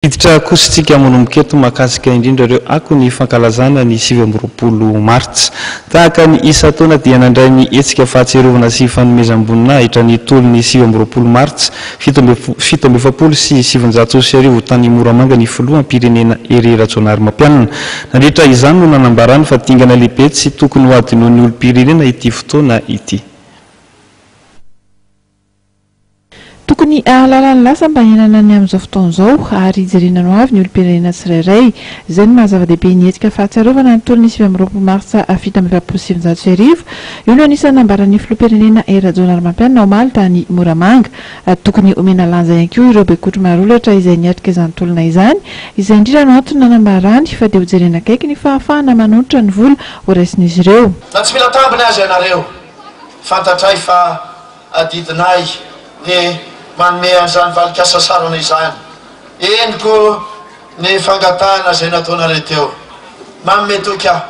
Hiditra kosa isika manomboka eto mahakasika indrindra ireo akon'ny fankalazana ny 29 martsa. Tahaka ny isan-taona dia nandray ny hetsika fahatsiarovana sy fanomezam-boninahitra ny tolon'ny 29 martsa 1947 tany Moramanga ny filoham-pirenena Hery Rajaonarimampianina. Nandritra izany no nanambarany fa dingana lehibe tsy tokony ho adinoin'ny olom-pirenena ity fotoana ity. Tokony hahalala ny lasa mba hiainana ny amin'izao fotoana izao ary hijerena ny hoavy ny olom-pirenena tsirairay. Izay no maha zava-dehibe ny hetsika fahatsiarovana ny tolon'ny 29 martsa 1947. Io no anisan'ny nambaran'ny filoham-pirenena Hery Rajaonarimampianina omaly tany Moramanga. Tokony homena lanja ihany koa ireo bekotro marolatra izay niatrika izany tolona izany. Izay indrindra no antony nanambarany fa dia hojerena akaiky ny fahafahana manonitra ny vola horaisin'izy ireo. Na tsy mila tambiny aza ianareo, fantatray fa Adidinay ny manome an'izany valin-kasasarana izany. Henoko ny fangatahana izay nataonareo teo. Manome toky aho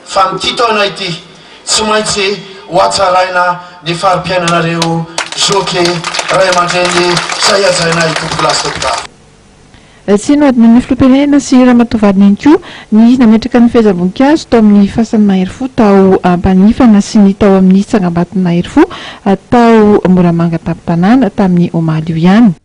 fa amin'ity taona ity, tsy maintsy ho hatsaraina ny fari-piainanareo zoky, ray aman-dreny izay hajainay tompokolahy sy tompokovavy. Tsy nohadinoin'ny filoham-pirenena sy ramatoa vadiny ihany koa ny nametraka ny fehezam-boninkazo tao amin'ny fasan'ny mahery fo tao Ampanifana sy ny tao amin'ny tsangambaton'ny mahery fo tao Moramanga tampon-tanàna tamin'ny omaly io ihany.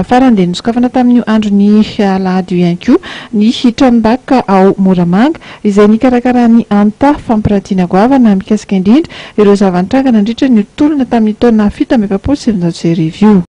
Farany dia nosokafana tamin'io andron'ny alahady io ihany koa ny tranombakoka ao Moramanga izay nikarakaran'ny Anta fampiratiana goavana mikasika indrindra ireo zava-nitranga nandritra ny tolona tamin'ny taona 1947 io.